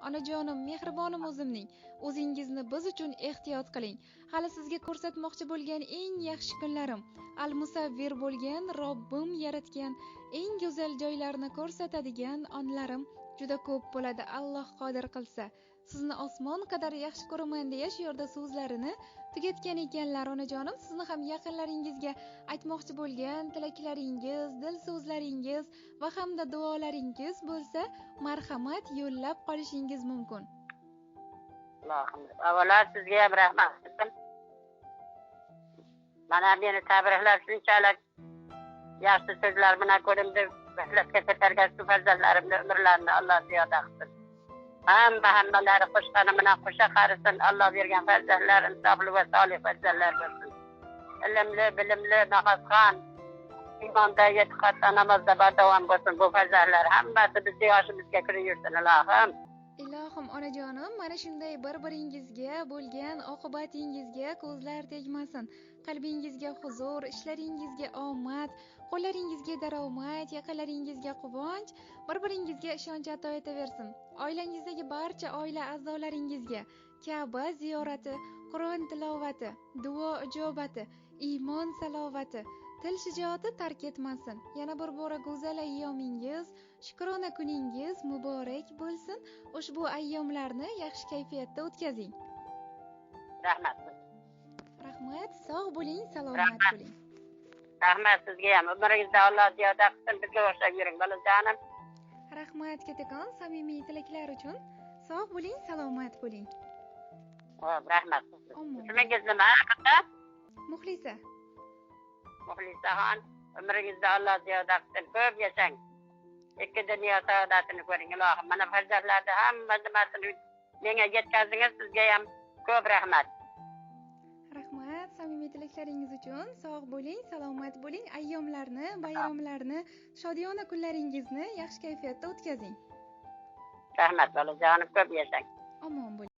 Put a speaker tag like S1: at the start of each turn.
S1: Onajonim, mehribonim o'zimning, o'zingizni biz uchun ehtiyot qiling. Hali sizga ko'rsatmoqchi bo'lgan eng yaxshi kunlarim, al-musavvir bo'lgan Robbim yaratgan eng go'zal joylarni ko'rsatadigan onlarim juda ko'p bo'ladi, Alloh qodir qilsa. Sizni osmon qadar yaxshi ko'raman deya shu yerda so'zlarini tugatgan ekanlar. Onajonim, sizni ham yaqinlaringizga aytmoqchi bo'lgan tilaklaringiz, dil so'zlaringiz va hamda duolaringiz bo'lsa, marhamat yo'llab qolishingiz mumkin.
S2: Allohim, avvalo sizga ham rahmat. Mana meni tabriklab shunchalik yaxshi so'zlar bilan ko'rimdi, baxtga ko'targan shu farzandlarimni umrlarini Alloh ziyoda qilsin. Hammalari qo'shqani bilan qo'sha qarisin. Alloh bergan farzandlar insofli va solih farzandlar bo'lsin. Ilmli, bilimli, namozxon, iymonda, e'tiqodda, namozda bardavom bo'lsin bu farzandlar. Hammasi bizni yoshimizga kirib yursin, ilohim.
S1: Ilohim, onajonim, mana shunday bir-biringizga bo'lgan oqibatingizga ko'zlar tegmasin. Qalbingizga huzur, ishlaringizga omad, qo'llaringizga daromad, yaqinlaringizga quvonch, bir-biringizga ishonch ato etaversin. Oilangizdagi barcha oila a'zolaringizga Ka'ba ziyorati, Qur'on tilovati, duo ijobati, iymon salovati, til shijoati tark etmasin. Yana bir bora go'zal ayyomingiz, shukrona kuningiz muborak bo'lsin. Ushbu ayyomlarni yaxshi kayfiyatda o'tkazing.
S2: Rahmat.
S1: Rahmat, sog' bo'ling, salomat bo'ling.
S2: Rahmat sizga ham. Umringizda Alloh ziyoda qilsin, bizga o'xshab yuring, bolajonim.
S1: Rahmat kattakon samimiy tilaklar uchun. Sog' bo'ling, salomat bo'ling.
S2: Xo'p, rahmat. Ismingiz nima, qiza?
S1: Muxlisa.
S2: Muxlisaxon, umringizda Alloh ziyoda qilsin, ko'p yashang. Ikki dunyo saodatini ko'ring, ilohim. Mana farzandlarni hamma nimasini menga yetkazdingiz, sizga ham ko'p rahmat.
S1: Rahmat samimiy tilaklaringiz uchun. Sog' bo'ling, salomat bo'ling. Ayyomlarni, bayramlarni, shodiyona kunlaringizni yaxshi kayfiyatda o'tkazing.
S2: Rahmat bolajonim, ko'p yashang.
S1: Omon bo'ling.